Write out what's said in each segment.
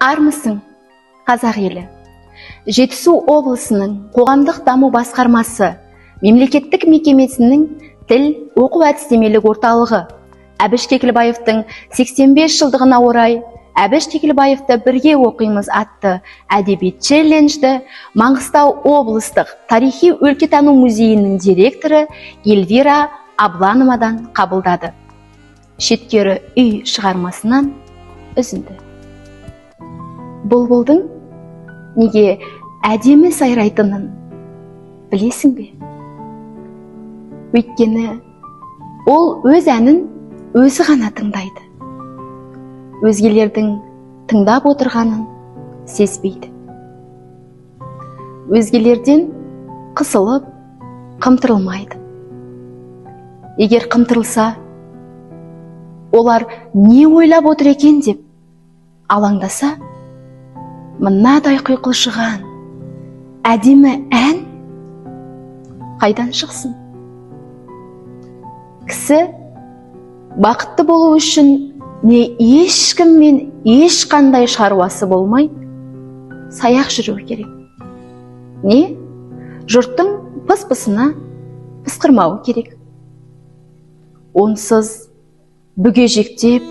Армысың, қазақ елі! Жетісу облысының қоғамдық даму басқармасы мемлекеттік мекемесінің тіл оқу әдістемелік орталығы Әбіш Кекілбаевтың 85 жылдығына орай «Әбіш Кекілбаевты бірге оқимыз» атты әдеби челленджді Маңғыстау облыстық тарихи өлкетану музейінің директоры Эльвира Аблановадан қабылдады. «Шеткері үй» шығармасынан үзінді. Бұлбұлдың неге әдемі сайрайтынын білесің бе? Өйткені ол өз әнін өзі ғана тыңдайды, өзгелердің тыңдап отырғанын сезбейді. Өзгелерден қысылып, қымтырылмайды. Егер қымтырылса, олар не ойлап отыр екен деп алаңдаса, мынадай құйқылжыған әдемі ән қайдан шықсын? Кісі бақытты болу үшін не ешкіммен ешқандай шаруасы болмай, саяқ жүру керек, не жұрттың пыс пысына пысқырмауы керек. Онсыз бүгежектеп,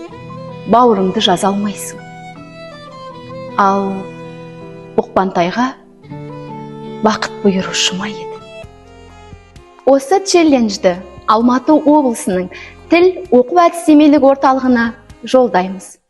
бауырыңды жаза алмайсың. Ал Боқпантайға бақыт бұйырушы ма еді? Осы челленджді Алматы облысының тіл оқу әдістемелік орталығына жолдаймыз.